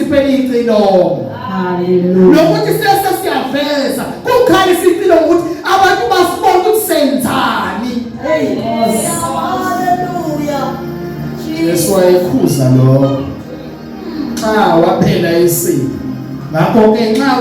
siphele icilongo. Hallelujah. Nokuthi sese siyaveza kukhalisa icilongo ukuthi abantu basibona ukuthi senzani. Hey Nkosi. Hallelujah. Jesu wayekhuza lokho. Xa waphela isipho. Ngakho ke nxa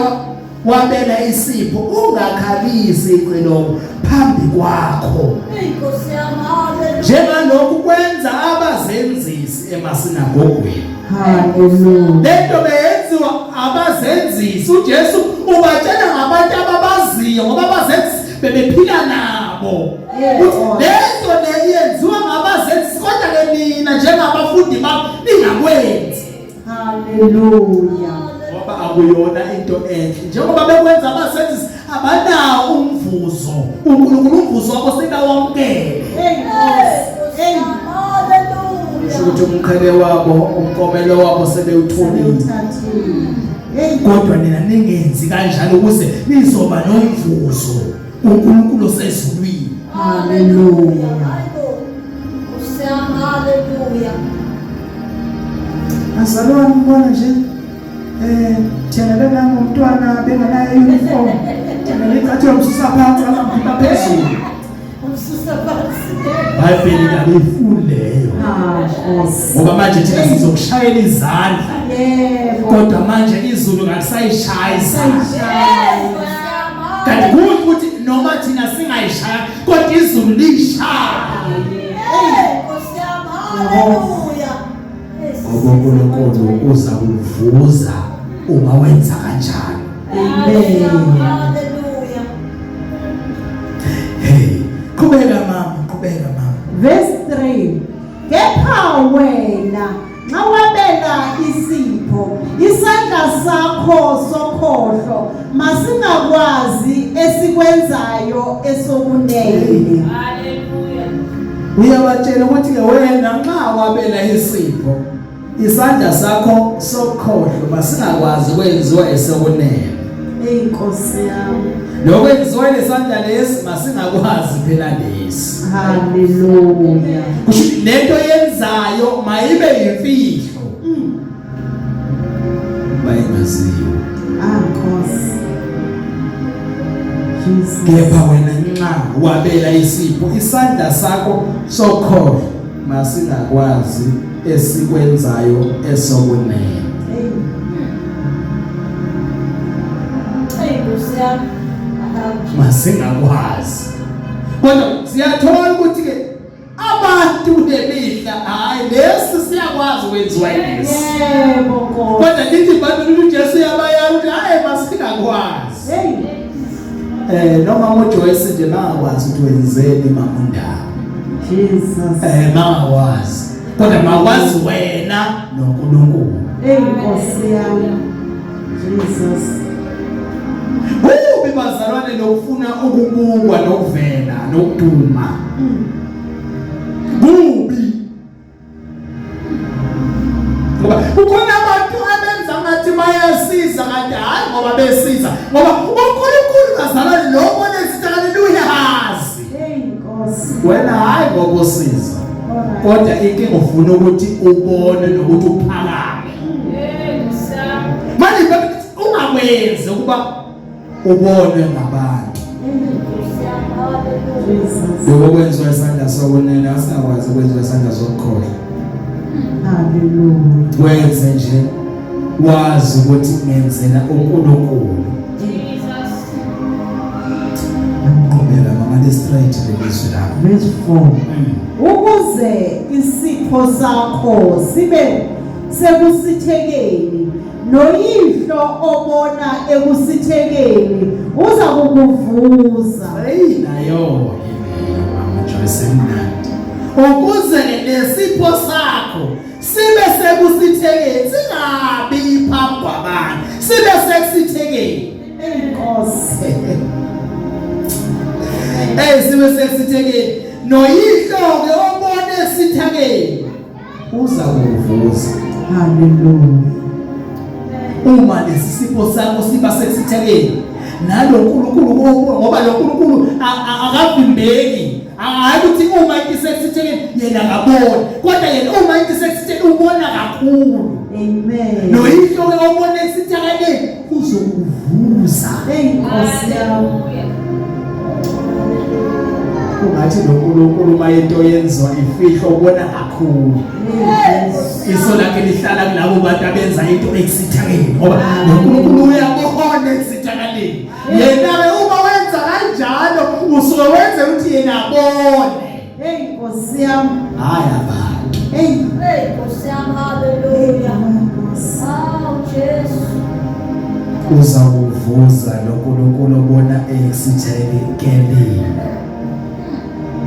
wabela isipho ungakhalisi icilongo phambi kwakho. Hey Nkosi yami. Hallelujah. Njengalokhu kwenza abazenzisi emasinagogweni. Hallelujah. Lento beyenziwa abazenzisi. uJesu ubatshela ngabantu ababaziyo ngoba abazenzisi bebephila nabo. Uthi lento le yenziwa ngabazenzisi kodwa ke nina njengabafundi bami ningakwenzi. Hallelujah. Ngoba akuyona into enhle. Njengoba bekwenza abazenzisi abanawo umvuzo. uNkulunkulu umvuzo wabo sebawamukele. Hey Nkosi. Hey. Hallelujah. Kusho ukuthi umqhele wabo, umkomelo wabo sebewutholile. Sebewuthathile. Hey. Kodwa nina ningenzi kanjalo ukuze nizoba nomvuzo uNkulunkulu osezulwini. Hallelujah. Hayibo. Nkosi yami. Hallelujah. Bazalwane ubona nje thengele nami umntwana benganayo uniform. Thengele icathi yomsusa phansi angamkhipha phezulu. Umsusa phansi. Bhayibheli kalifuni leyo. Ah, Nkosi. Ngoba manje thina sizokushayela izandla. Yebo. Kodwa manje izulu kalisayishaya izandla. Hey Nkosi yami. Kanti kuhle ukuthi noma thina singayishaya kodwa izulu liyishaya. Hey Nkosi yami. Hallelujah. Ngoba uNkulunkulu uza kuvuza uma wenza kanjalo. Amen. Hallelujah. Hey, qhubeka mama, qhubeka mama. Verse 3. Kepha wena nxa wabela isipho isandla sakho sokhohlo masingakwazi esikwenzayo esokunene. Hallelujah. Uyabatshela ukuthi ke wena nxa wabela isipho isandla sakho sokhohlo masingakwazi kwenziwa esokunene. Hey Nkosi yami. Lokwenziwa lesandla lesi masingakwazi phela lesi. Hallelujah. Kusho ukuthi lento yenzayo mayibe yimfihlo. Bayingaziwa. Ah Nkosi. Jesus. Kepha wena nxa wabela isipho isandla sakho sokhohlo masingakwazi esikwenzayo esokunene. Hey. Hey Nkosi yami. Masingakwazi. Kodwa siyathola ukuthi ke abantu kulemihla hayi lesi siyakwazi ukwenziwa yilesi. Yebo Nkosi. Kodwa lithi iBhayibheli ukuthi uJesu uyabayala ukuthi hayi masingakwazi. Hey. Noma uJoyce nje bangakwazi ukuthi wenzeni mama uNdaba. Jesus. Bangakwazi. Kodwa makwazi wena noNkulunkulu. Hey Nkosi yami. Jesus. Kubi bazalwane lokufuna ukubukwa nokuvela nokuduma. Kubi. Ngoba kukhona abantu abenza ngathi bayasiza kanti hayi ngoba besiza ngoba uNkulunkulu bazalwane lo bonesithi haleluya hazi. Hey Nkosi. Wena hayi ngoba usiza. Alright. Kodwa inkinga ufuna ukuthi ubone nokuthi uphakame. Hey Nkosi yami. Manje iBhayibheli lithi ungakwenzi ukuba ubonwe ngabantu. Nkosi yami. Hallelujah. Jesus. Lokho kwenziwa isandla sokunene asingakwazi ukwenziwa isandla sokukhohlwa. Hallelujah. Wenze nje wazi ukuthi ngenzela uNkulunkulu. Jesus. Qhubeka mama le straight lelizwi lakho. Verse 4. Ukuze isipho sakho sibe sekusithekeni noyihlo obona ekusithekeni uza kukuvuza. Hey nayo leyo mama Joyce emnandi. Ukuze lesipho sakho sibe sekusithekeni singabi phambi kwabantu sibe sekusithekeni. Hey Nkosi. Hey sibe sekusithekeni noyihlo ke obona esithekeni uza kuvuza. Hallelujah. Uma lesi sipho sakho siba sekusithekeni nalo uNkulunkulu ngoba lo uNkulunkulu akavimbeki hayi ukuthi uma into isekusithekeni yena akaboni kodwa yena uma into isekusithekeni ubona kakhulu. Amen. Noyihlo ke obona esithakaleni uzokuvuza. Hey Nkosi yami. Hallelujah. Kungathi noNkulunkulu uma into yenziwa ifihlo ubona kakhulu. Hey Jesu. Iso lakhe lihlala kulabo bantu abenza into ekusithakaleni ngoba noNkulunkulu uyabona ekusithakaleni. Yena-ke uma wenza kanjalo usuke wenze ukuthi yena abone. Hey Nkosi yami. Hayi abantu. Hey. Hey Nkosi yami, Hey hallelujah. Nkosi. Awu Jesu. Uza kuvuza lo Nkulunkulu obona ekusithakaleni.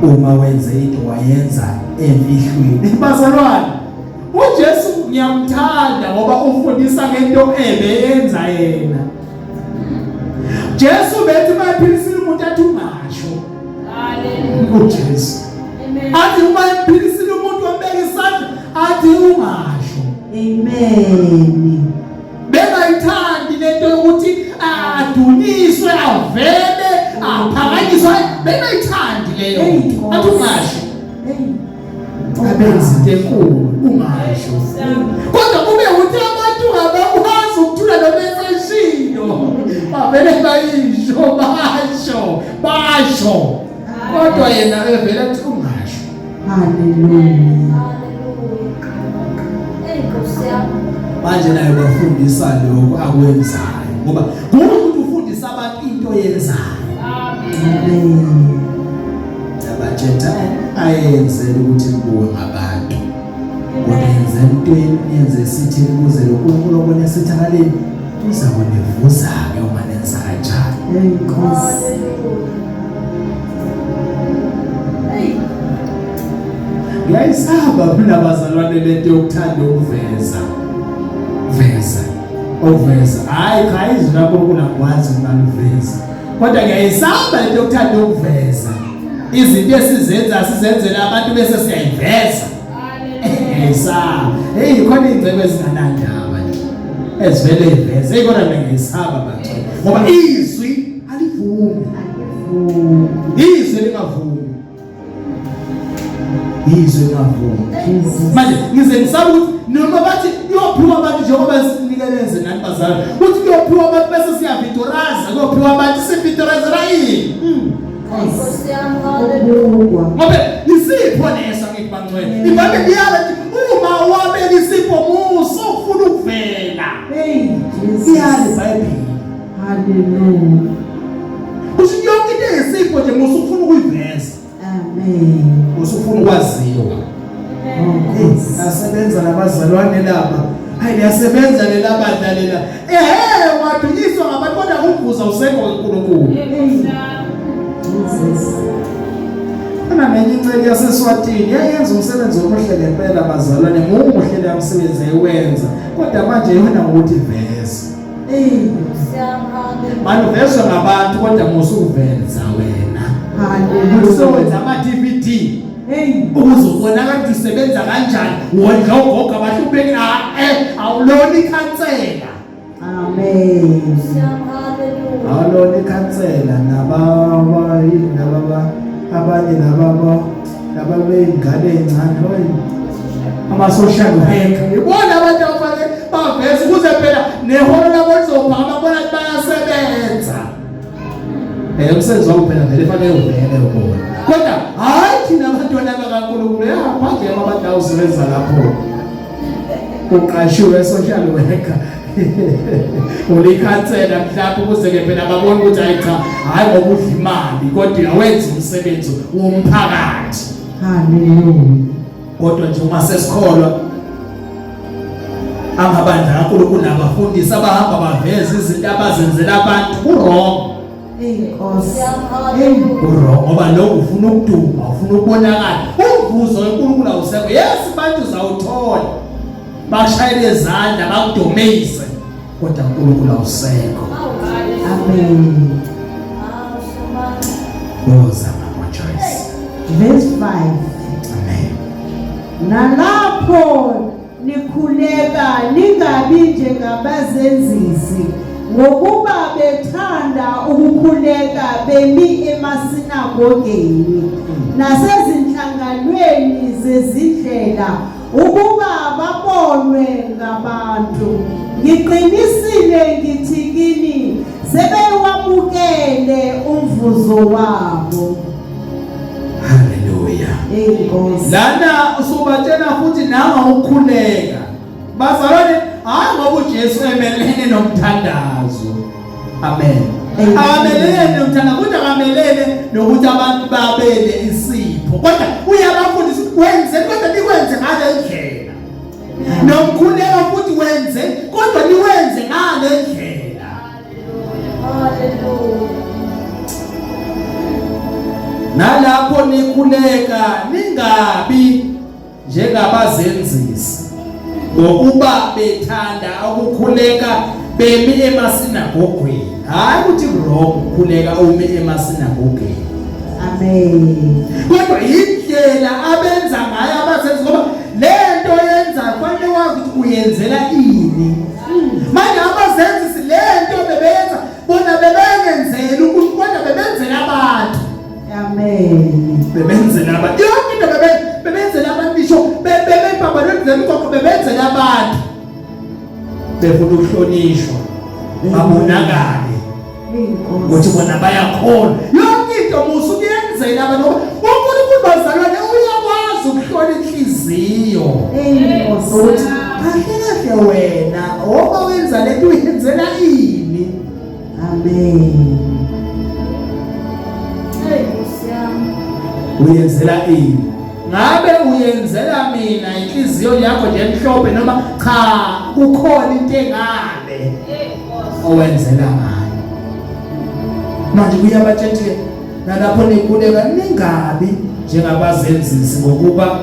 Uma wenze into wayenza emfihlweni. Bazalwane, uJesu ngiyamthanda ngoba ufundisa ngento ebeyenza yena. Jesu bethi mayiphilisile umuntu athi ungasho. Hallelujah. uJesu. Amen. Athi uma emphilisile umuntu wambeka isandla athi ungasho. Amen. Bengayithandi lento yokuthi adunyiswe avele aphakanyiswe bengayithandi leyo. Hey, Nkosi. Athi ungasho. Hey. Abenza into enkulu ungasho. Kodwa kube ukuthi abantu abakwazi ukuthula noma eseshilo. Bavele bayisho basho basho. Kodwa yena evele athi ungasho. Hallelujah. Hallelujah. Hey Nkosi yami. Manje naye bafundisa lokho akwenzayo ngoba kuhle ukuthi ufundise abantu into oyenzayo. Amen. Amen. Abatshela ayenzela ukuthi kubuwe ngabantu. Kodwa yenze into yenze sithi ukuze lo nkulunkulu obona esithakaleni uza kunivuza-ke uma nenza kanjalo. Hey Nkosi. Hallelujah. Hey. Ngiyayisaba mina bazalwane lento yokuthanda ukuveza. Veza. Ukuveza. Hayi cha izwi lakho kunakwazi ukungaliveza. Kodwa ngiyayisaba lento yokuthanda ukuveza. Izinto esizenza sizenzela abantu bese siyayiveza. Hallelujah. Ngiyayisaba. Hey khona ingcebo ezinganandaba nje. Ezivele iveze. Hey kodwa mina ngiyayisaba bangcwele. Ngoba izwi alivumi. Izwi lingavumi. Izwi lingavumi. Jesus. Manje ngize ngisaba ukuthi noma bathi kuyophiwa abantu njengoba sinikeleze nani bazali ukuthi kuyophiwa abantu bese siyavitoraza kuyophiwa abantu sivitorazela yini Hey Nkosi yami, hallelujah. Ukubukwa. ngoba isipho leso ngithi bangcwele iBhayibheli liyala ukuthi uma wabeka isipho musa ufuna ukuvela Hey Jesus. iyala iBhayibheli Hallelujah. kusho yonke into eyisipho nje musa ufuna ukuyiveza Amen. musa ufuna ukwaziwa Oh Nkosi. Asebenza nabazalwane lapha. Hayi liyasebenza lela bandla lela. Ehe wadunyiswa ngabantu kodwa umvuzo usekho kaNkulunkulu. Jesus. Khona nenye inceke yaseSwatini yayenza umsebenzi omuhle ngempela bazalwane muhle leya msebenzi ayiwenza kodwa manje yona ngokuthi veza. Hey. Nkosi yami, hallelujah. Manje uvezwa ngabantu kodwa musu uveza wena. Hallelujah. Usewenza ama DVD Hey. ukuze ubonakale ukuthi usebenza kanjani wondla ogogo abahlupheki awulona ikhansela. Amen. Nkosi yami, hallelujah. Awulona ikhansela nababa yini nababa abanye nababa laba beyingane ezincane oyi ama social worker ibona abantu abafanele baveze ukuze phela neholo labo lizophakama bona ukuthi bayasebenza. Umsebenzi wakho phela vele fanele uvele ubone. Kodwa hayi thina abantwana bakaNkulunkulu yaphandle abantu awusebenza lapho. Uqashiwe social worker. Ulikhansela mhlawumbe ukuze ke phela babone ukuthi hayi cha hayi ngoba udla imali kodwa uyawenza umsebenzi womphakathi. Hallelujah. Kodwa nje uma sesikholwa amabandla kaNkulunkulu nabafundisi abahamba baveza izinto abazenzela abantu ku-wrong. Hey Nkosi Nkosi. yami, Hey. hallelujah. Ku-wrong ngoba lokhu ufuna ukuduma, ufuna ukubonakala. Umvuzo weNkulunkulu awusekho. Yes, abantu uzawuthola. Bashayele izandla bakudumise. Kodwa uNkulunkulu awusekho. Awu Jesu. Amen. Awu Somandla. Woza Mama Joyce. Verse 5. Amen. Nalapho nikhuleka ningabi njengabazenzisi ngokuba bethanda ukukhuleka bemi emasinagogeni nasezinhlanganweni zezindlela ukuba babonwe ngabantu. Ngiqinisile ngithi kini, sebewamukele umvuzo wabo. Haleluya. Inkosi. Lana usubatshela futhi nanga ukukhuleka. Bazalwane, hayi ngoba uJesu emelene nomthandazo. Amen. Amen. Akamelene nomthandazo, kodwa akamelene nokuthi abantu babele isipho. Kodwa uyabafundisa ukuthi wenze kodwa nikwenze ngale ndlela. Nomkhuleko futhi wenze kodwa niwenze ngale ndlela. Hallelujah. Nalapho nikhuleka ningabi njengabazenzisi ngokuba bethanda ukukhuleka bemi emasinagogweni. Hayi ukuthi wrong ukukhuleka umi emasinagogweni. Amen. Kodwa indlela abenza ngayo abazenzi, ngoba lento yenza kufanele wazi ukuthi uyenzela ini. Manje abazenzisi lento bebenza bona bebengenzeli ukuthi, kodwa bebenzela abantu. Amen. Bebenzela abantu yonke into, bebenzela abantu, ngisho bebebambalweni zemigwaqo bebenzela abantu, befuna ukuhlonishwa, babonakale Inkosi. ukuthi bona bayakholwa. Yonke into musa ukuyenzela abantu, ngoba uNkulunkulu, bazalwane, uyakwazi ukuhlola inhliziyo Inkosi. ukuthi kahle kahle wena oba wenza lento uyenzela ini. Amen. Hey, Nkosi yami. Uyenzela ini? Ngabe uyenzela mina inhliziyo yakho nje emhlophe, noma cha, kukhona into engale Hey, Nkosi. owenzela ngayo? Manje kuyabatshela, nalapho nikhuleka ningabi njengabazenzisi, ngokuba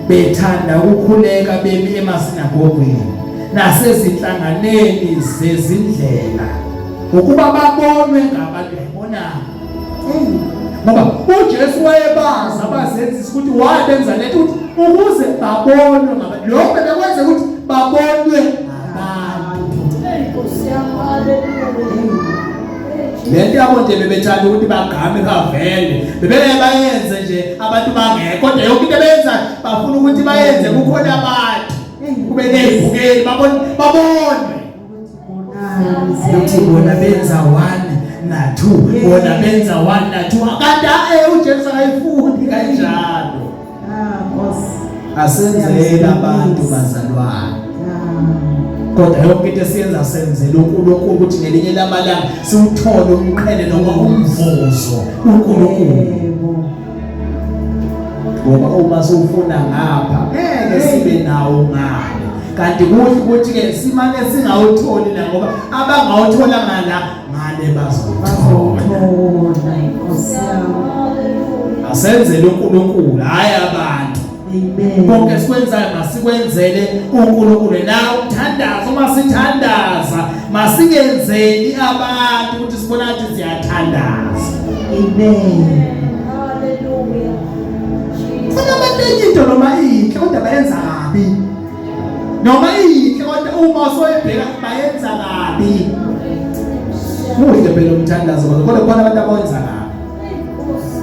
bethanda ukukhuleka bemi emasinagogweni nasezinhlanganeni zezindlela ukuba babonwe ngabantu. Yabona, ngoba uJesu wayebazi abazenzisi ukuthi wabenza lento ukuthi ukuze babonwe ngabantu. Lokho bebekwenza ukuthi babonwe ngabantu. Hey, Nkosi yami. Hallelujah. Hey, Lento yabo nje bebethanda ukuthi bagqame, bavele, bebeke bayenze nje abantu bangekho, kodwa yonke into ebenza bafuna ukuthi bayenze kukhona abantu, kube nezibukeli, babone, babonwe ukuthi bona benza 1 na 2, bona benza 1 na 2, kanti uJesu akayifuni kanjalo. Ah, Nkosi. Asenzele abantu, bazalwane, kodwa yonke into esiyenza senzela uNkulunkulu, ukuthi ngelinye lamalanga siwuthole umqhele noma umvuzo uNkulunkulu. Yebo. Ngoba uma siwufuna ngapha ngeke sibe nawo ngale, kanti kuhle ukuthi ke simane singawutholi la, ngoba abangawuthola ngala ngale bazowuthola. Bazowuthola, Nkosi yami. Hallelujah. Asenzele uNkulunkulu, hayi abantu. Amen. Konke sikwenzayo masikwenzele uNkulunkulu. La umthandazo, uma sithandaza masingenzeli abantu ukuthi sibona ukuthi siyathandaza. Amen. Hallelujah. Jesus. Khona abantu enye into noma inhle kodwa bayenza kabi, noma inhle kodwa uma usoyibheka bayenza kabi. Muhle phela umthandazo, kodwa khona abantu abawenza kabi. Hey, Nkosi.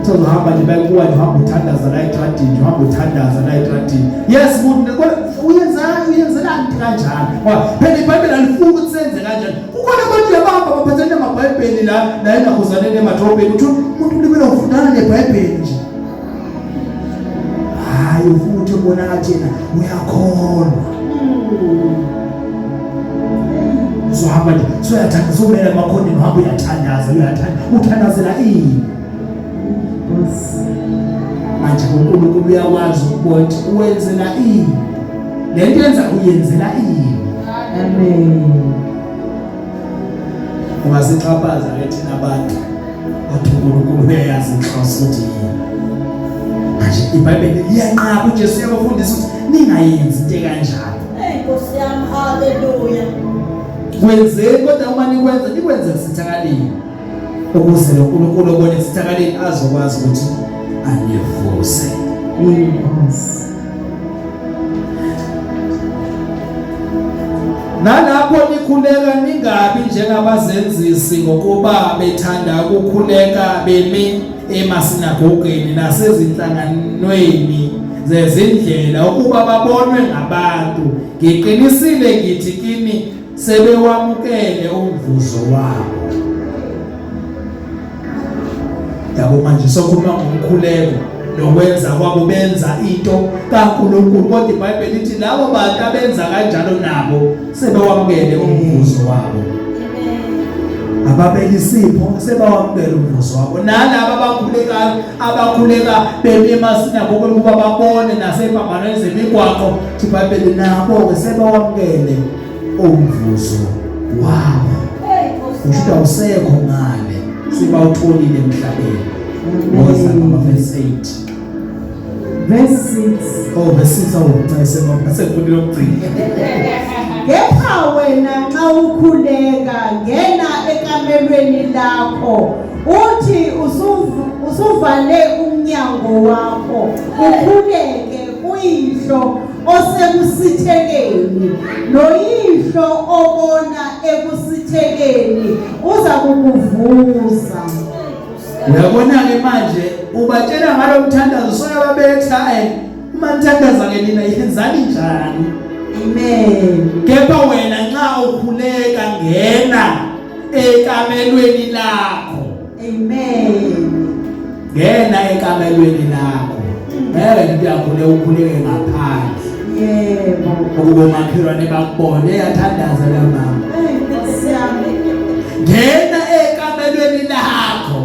Sozohamba nje bayikuwa nje, uhamba uthandaza la etradini, uhamba uthandaza la etradini. Yes, muntu, kodwa uyenza, uyenzelani into kanjalo? Ngoba phela iBhayibheli alifuni ukuthi senze kanjalo. Kukhona abantu abahamba baphathene namabhayibheli la la enahuzaneni emadrobheni, uthi umuntu ulibele ufundana nebhayibheli nje. Hayi, futhi ubona ngathi yena uyakholwa. Uzohamba nje soyathandaza, umele emakhoneni, uhamba uyathandaza, uyathandaza, uthandazela ini? Nkosi. Manje uNkulunkulu uyakwazi ukubona ukuthi uwenzela ini lento yenza, uyenzela ini. Amen. Ungasixhaphaza ke thina abantu, kodwa uNkulunkulu uyayazi inhloso ukuthi yini. Manje iBhayibheli liyanqaba, uJesu uyabafundisa ukuthi ningayenzi into ekanjalo. Hey, Nkosi yami. Hallelujah. Kwenzeni, kodwa uma nikwenza nikwenze kusithakaleni, ukuze lo nkulunkulu obona esithakaleni azokwazi ukuthi anivuse. Inkosi. Nalapho nikhuleka ningabi njengabazenzisi, ngokuba bethanda ukukhuleka bemi emasinagogeni nasezinhlanganweni zezindlela ukuba babonwe ngabantu. Ngiqinisile ngithi kini, sebewamukele umvuzo wabo. Yabo, manje sokhuluma ngomkhuleko nokwenza kwabo, benza into kaNkulunkulu, kodwa iBhayibheli lithi labo bantu abenza kanjalo nabo sebewamukele umvuzo wabo. Amen. Ababeka isipho sebawamukele umvuzo wabo, nalaba abakhulekayo, abakhuleka bemi emasinagogeni ukuba babone nasey'phambanweni zemigwaqo, thi iBhayibheli nabo-ke sebawamukele umvuzo wabo. Hey, Nkosi Kusho ukuthi yami. awusekho ngale, sebawutholile emhlabeni. Woza mama, verse 8. Verse 6. Oh, verse 6. Awuncese mama, sekufundile okugcina. Kepha wena nxa ukhuleka, ngena ekamelweni lakho, uthi usuvale umnyango wakho, ukhuleke kuyihlo osekusithekeni, noyihlo obona ekusithekeni uza kukuvuza. Hey, Nkosi yami. Uyabona-ke manje ubatshela ngalo mthandazo, soyababetha uma nithandaza-ke nina yenzani njani? Amen. Kepha wena nxa ukhuleka, ngena ekamelweni lakho. Amen. Ngena ekamelweni lakho. Ngeke nje uyakhuleka ukhuleke ngaphandle ukuba omakhelwane bakubone, eyathandaza la mama. Hey, Nkosi yami. Ngena ekamelweni lakho,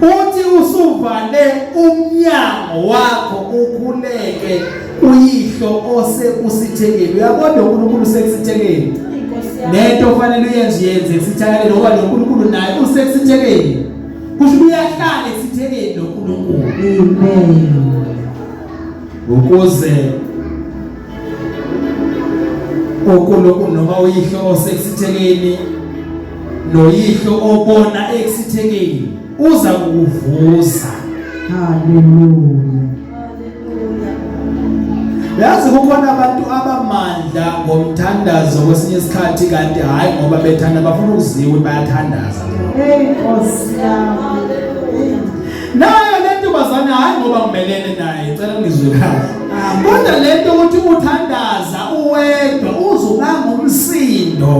uthi usuvale umnyango wakho, ukhuleke kuyihlo osekusithekeni. Uyabona, uNkulunkulu usekusithekeni. Nkosi yami. Lento ofanele uyenze, uyenze esithakaleni, ngoba lo nkulunkulu naye usekusithekeni. Kusho ukuthi uyahlala esithekeni lo nkulunkulu. Amen. Ukuze uNkulunkulu noma uyihlo osekusithekeni, noyihlo obona ekusithekeni uza kukuvuza. Hallelujah. Hallelujah. Yazi, kukhona abantu abamandla ngomthandazo kwesinye isikhathi, kanti hhayi ngoba bethanda, bafuna ukuziwa bayathandaza. Hey, Nkosi yami. Hallelujah. Nayo le ntombazane, hhayi ngoba ngimelene naye, cela ngizwe kahle, kodwa le nto ukuthi uthandaza uwedwa uzubanga umsindo,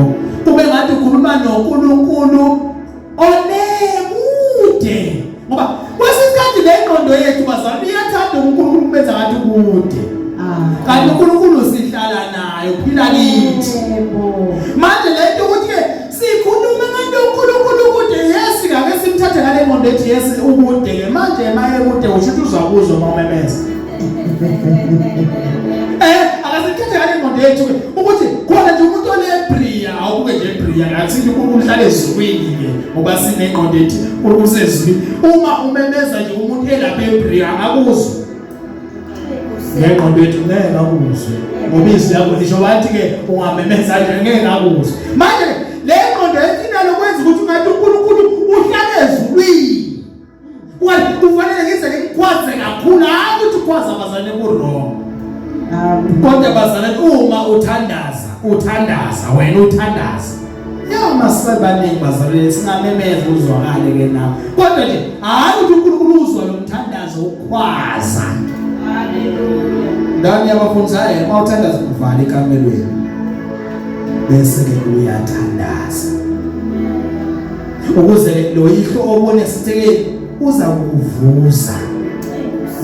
kube ngathi ukhuluma noNkulunkulu ole kude, ngoba kwesinye isikhathi le ngqondo yethu, bazalwane, iyathanda uNkulunkulu kubenza ngathi kude, kanti uNkulunkulu sihlala naye, uphila kithi. Manje le nto ukuthi-ke sikhulume ngathi uNkulunkulu ukude, yes, ngake simthathe ngale ngqondo ethi yes, ukude-ke. Manje maye kude, usho ukuthi uzakuzwa uma umemeza. Akasithathe ngale ngqondo yethu-ke ukuthi khona nje umuntu olebriya, awubuke nje ebriya, ngathi uNkulunkulu uhlala ezulwini-ke, ngoba sinengqondo ethi uNkulunkulu usezulwini. Uma umemeza nje umuntu elapha ebriya, angakuzwa? Ngengqondo yethu ngeke akuzwe, ngoba izwi lakho lisho wathi-ke ungamemeza nje ngeke akuzwe. Manje le ngqondo yethu inalo kwenza ukuthi ungathi uNkulunkulu uhlala ezulwini. Ungathi kufanele ngize ngimkhwaze kakhulu. Hayi ukuthi ukhwaza, bazalwane, ku-wrong. Amen. Kodwa bazalwane, uma uthandaza, uthandaza wena, uthandaza ya masibaningi, bazalwane, singamemeza uzwakale ke nawe, kodwa nje hayi ukuthi uNkulunkulu uzwa lo mthandazo ukhwaza. Hallelujah. Ndani yabafundisi, hayi, uma uthandaza uvala ekamelweni, bese ke uyathandaza ukuze lo yihlo obone sithekeni uza kukuvuza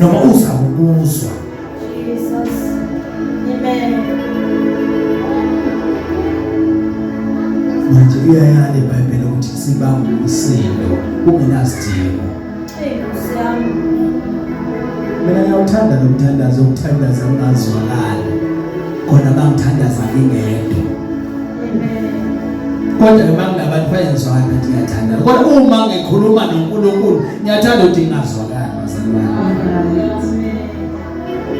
noma uza kukuzwa. Jesus. Amen. Manje iyayala iBhayibheli ukuthi sibambe umsindo kungenasidingo. Hey, Nkosi yami. Mina ngiyawuthanda lo mthandazo ukuthandaza ungazwakali khona, bangithandaza ngingedwa. Amen. Kodwa noma kunabantu bayenzwakala ukuthi ngiyathandaza, kodwa uma ngikhuluma noNkulunkulu ngiyathanda ukuthi ngingazwakali, bazalwane. Alright.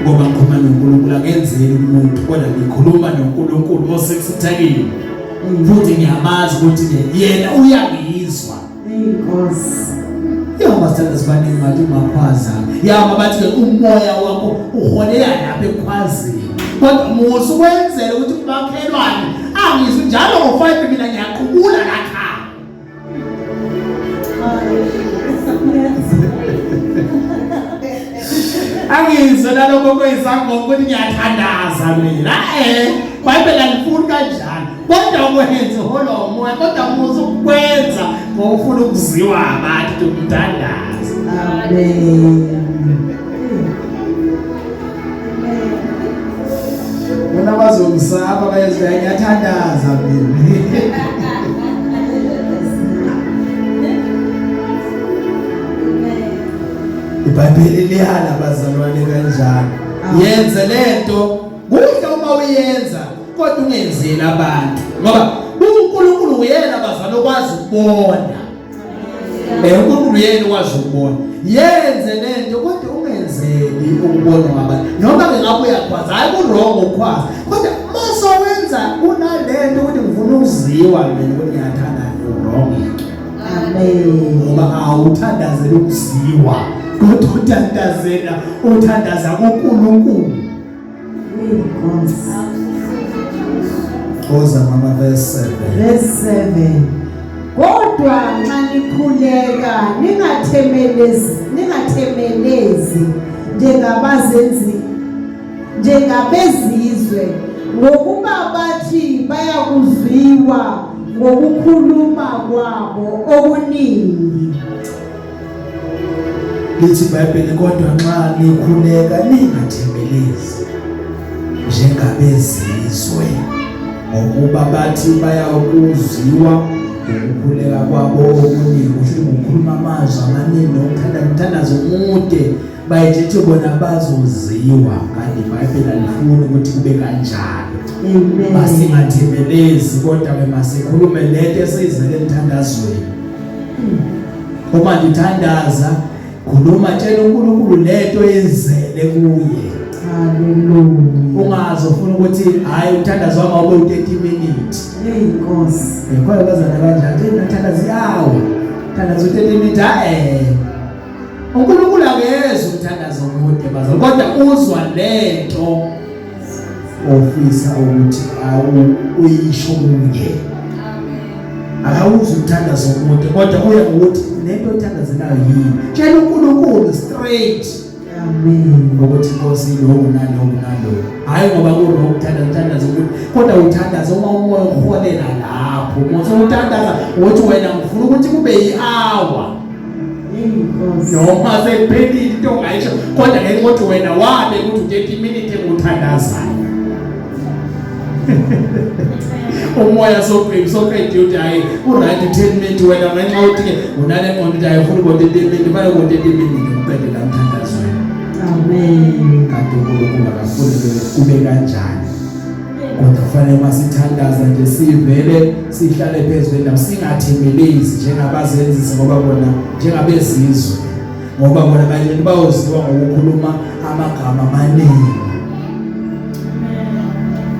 Ngoba ngikhuluma noNkulunkulu, angenzeli umuntu, kodwa ngikhuluma noNkulunkulu osekusithekile, futhi ngiyamazi ukuthi-ke yena uyangizwa. Hey, Nkosi. Yoma sithanda sibaningi bathi ungakhwaza, yama bathi-ke umoya wakho uholela lapha ekukhwazeni, kodwa musa ukwenzela ukuthi umakhelwane angizwi. Njalo ngo-5 mina ngiyaqubula lakhaya. Angizwe nalokho kwezangoma ukuthi ngiyathandaza mina. Eh, Bible alifuni kanjalo. Kodwa kwenze holwa umoya, kodwa musa ukwenza ngoba ufuna ukuziwa abantu umthandazo. Amen. Bona bazongisaba bayezwa ngiyathandaza mina. IBhayibheli liyala bazalwane kanjalo. Yenze lento kuhle uma uyenza kodwa ungenzeli abantu ngoba uNkulunkulu uyena bazalwane okwazi ukubona. Eh uNkulunkulu uyena okwazi ukubona. Yenze lento kodwa ungenzeli ukubonwa ngabantu. Noma ke ngabe uyakhwaza, hayi ku wrong ukukhwaza. Kodwa mase wenza kunalento ukuthi ngifuna ukuziwa mina ukuthi ngiyathanda wrong. Amen. Ngoba awuthandazela ukuziwa kodwa uthandazela uthandaza kuNkulunkulu. Inkosi. Oza mama verse 7. Verse 7. Kodwa nxa nikhuleka ningathemelezi ningathemelezi njengabazenzi njengabezizwe ngokuba bathi bayakuzwiwa ngokukhuluma kwabo okuningi. Lithi iBhayibheli kodwa nxa nikhuleka ningathembelezi njengabezizwe ngokuba bathi bayakuzwiwa ngokukhuleka kwabo okuningi kusho ngokukhuluma amazwi amaningi nokuthanda umthandazo omude bayejethi bona bazoziwa kanti iBhayibheli alifuni ukuthi kube kanjalo. Amen. Masingathembelezi kodwa ke masikhulume lento esiyizele emthandazweni. Uma ndithandaza khuluma tshela uNkulunkulu lento ezele kuye. Hallelujah. Ungaze ufuna ukuthi hayi umthandazo wami awube u30 minutes. Hey Nkosi. Khona bazana kanjani? Thina thandaza yawo. Thandaza u30 minutes eh. uNkulunkulu akezwa umthandazo omude bazali kodwa uzwa lento ofisa ukuthi awu uyisho kuye. Akawuzwa umthandazo omude kodwa uya ngokuthi lento oyithandazelayo yini. Tshela uNkulunkulu straight. Amen. Ukuthi Nkosi lokhu nalokhu nalokhu. Hayi ngoba kuwrong ukuthandaza uthandaza ukuthi kodwa uthandaza uma umoya uholela lapho. Uma uthandaza uthi wena ngifuna ukuthi kube yi-hour. Noma sekuphelile into ongayisho kodwa ngenxa ukuthi wena wabe ukuthi u-30 minutes enguthandazayo. Umoya soqedi soqedi uthi hayi u-right u-10 minutes wena ngenxa ukuthi ke unale ngqondo ukuthi hayi ufuna ubo 30 minutes fanele ubo 30 minutes uqede la mthandazweni. Amen. Kanti uNkulunkulu akafuni kube kanjani. Kodwa kufanele masithandaza nje sivele sihlale phezu kwendawo singathemelezi njengabazenzisi ngoba bona njengabezizwe ngoba bona bayini bayoziwa ngokukhuluma amagama amaningi.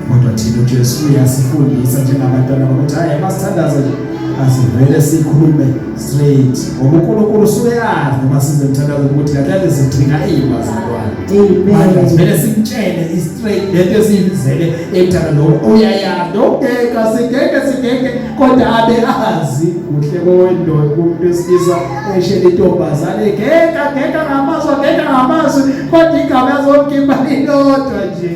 Kodwa thina uJesu uyasifundisa njengabantwana ukuthi hayi masithandaze nje asivele sikhulume straight ngoba uNkulunkulu usuyazi noma size emthandazweni ukuthi kahle kahle sidinga ini bazalwane. Amen. Manje sivele simtshele i-straight lento esiyizele emthandazweni uyayazi ogeka sigeke sigeke kodwa abe azi kuhle kowendoda kumuntu wesilisa eshela intombazane geka geka ngamazwi geka ngamazwi kodwa igama azomkhipha lilodwa nje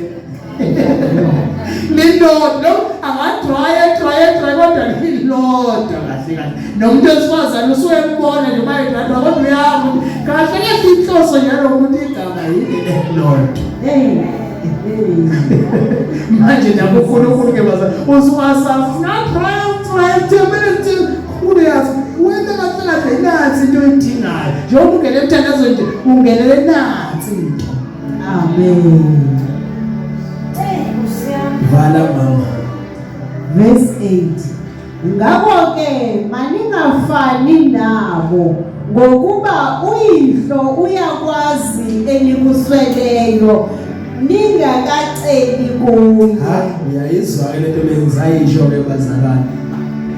lilodwa angadraya draya draya kodwa lilodwa kahle kahle nomuntu wesifazane usuke embona nje uma edraya kodwa uyazi ukuthi kahle kahle inhloso yalo muntu igama yini lelodwa. Hey. Hey. Manje nabo uNkulunkulu ke baza usuwasazi ngadraya draya 10 minutes uyazi wena kahle kahle nansi into oyidingayo njengoba ungene emthandazweni nje ungenele nansi into. Amen. Vala mama. Verse 8. Ngakho ke maningafani nabo ngokuba uyihlo uyakwazi elikusweleyo ningakaceli kuye. Hayi uyayizwa ke lento bengizayisho ke bazalwane.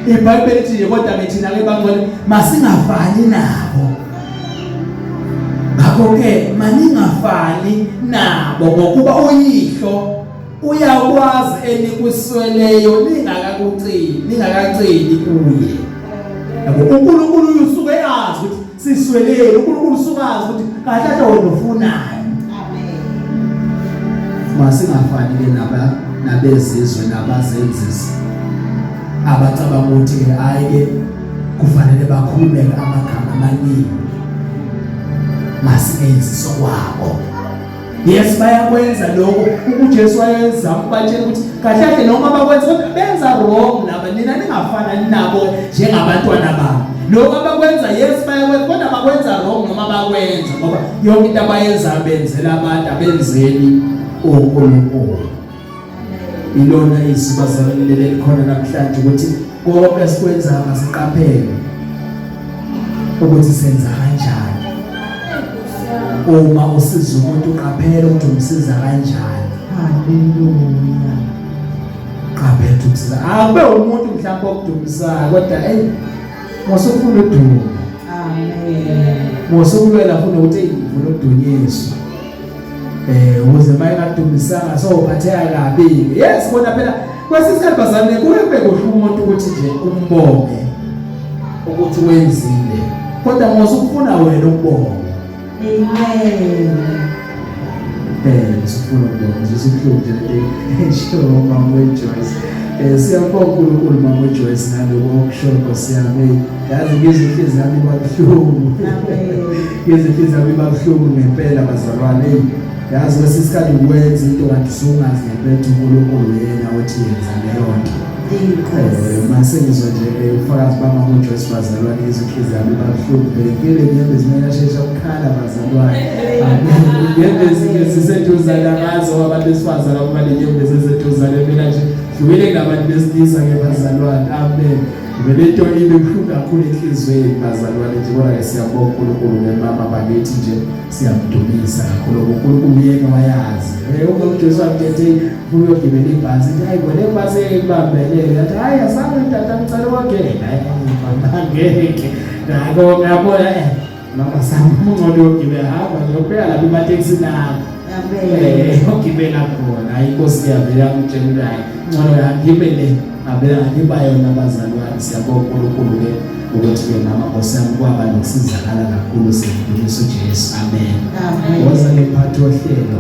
iBhayibheli lithi nje kodwa ke thina ke bangcwele masingafani nabo. Ngakho ke maningafani nabo ngokuba uyihlo uyakwazi elikusweleyo ningakakuceli ningakaceli kuye. Yabo uNkulunkulu usuke azi ukuthi siswelele uNkulunkulu usuke azi ukuthi kahle kahle wena ufunani. Masingafani ke nabezizwe nabazenzisi abacabanga ukuthi ke hayi ke kufanele bakhulume amagama amaningi, masingenzi sokwabo. Yes, bayakwenza lokho. UJesu wayezama ukubatshela ukuthi kahle kahle noma bakwenza kodwa benza wrong laba, nina ningafana nabo njengabantwana babo. Lokho abakwenza, yes, bayakwenza, kodwa bakwenza wrong noma bakwenza ngoba yonke into abayenzayo benzela abantu, abenzeli uNkulunkulu. Ilona izwi bazalwane leli elikhona namhlanje ukuthi konke esikwenzayo masiqaphele ukuthi senza kanjani. Uma usiza umuntu uqaphele ukuthi umsiza kanjani. Haleluya. Qaphela ukuthi umsiza. Akube umuntu mhlawumbe okudumisayo kodwa hey wasufuna udumo. Amen. Musukulwela funa ukuthi ngifuna ukudunyiswa. Ukuze mayengadumisanga so uphatheka kabi. Yes, bona phela kwesinye isikhathi bazalwane kuye kube kuhle umuntu ukuthi nje umbonge ukuthi wenzile. Kodwa ngosukufuna wena ukubonga. Amen. Sifuna ukubonga, nje ubuhlungu nje lento esho mama weJoyce. Siyabonga uNkulunkulu mama weJoyce ngaloko okusho Nkosi yami. Yazi ngizwe inhliziyo yami iba buhlungu. Ngizwe inhliziyo yami iba buhlungu ngempela bazalwane. Yazi kwesinye isikhathi wenza into kanti usungazi ngempela ukuthi uNkulunkulu yena othi yenza leyo nto. Mase ngizwa nje ubufakazi bamama uJoyce bazalwane, ngizwe inhliziyo yami iba buhlungu. Vele ngile inyembezi mayashesha ukukhala bazalwane. Inyembezi ke ziseduzane ngazo abantu besifazane uma nenyembezi eseduzane, mina nje dlulile ngabantu besilisa ke bazalwane. Amen. Vele into ibe buhlungu kakhulu enhliziyweni bazalwane nje, kodwa ke siyabonga uNkulunkulu ngemama bakithi nje, siyamdumisa kakhulu uNkulunkulu yena wayazi. Uma uJesu amthethe uyogibela ibhasi, ithi hayi bona ibhasi eyibambelele, athi hayi asange tata ngicela ukugena, hayi mama ngeke nako ngiyabona mama sami ungcono uyogibela, hamba ngiyobheka lapha ematekisini akho. Amen. Ogibela khona, hayi inkosi yavela yamtshela hayi ngcono ngibele ngabela ngiba yona bazalwane. Siyabonga uNkulunkulu ke ukuthi ke mama Nkosi yami kwaba nokusizakala kakhulu, siyamdumisa uJesu. Amen. Amen. Woza ngemphathi wohlelo.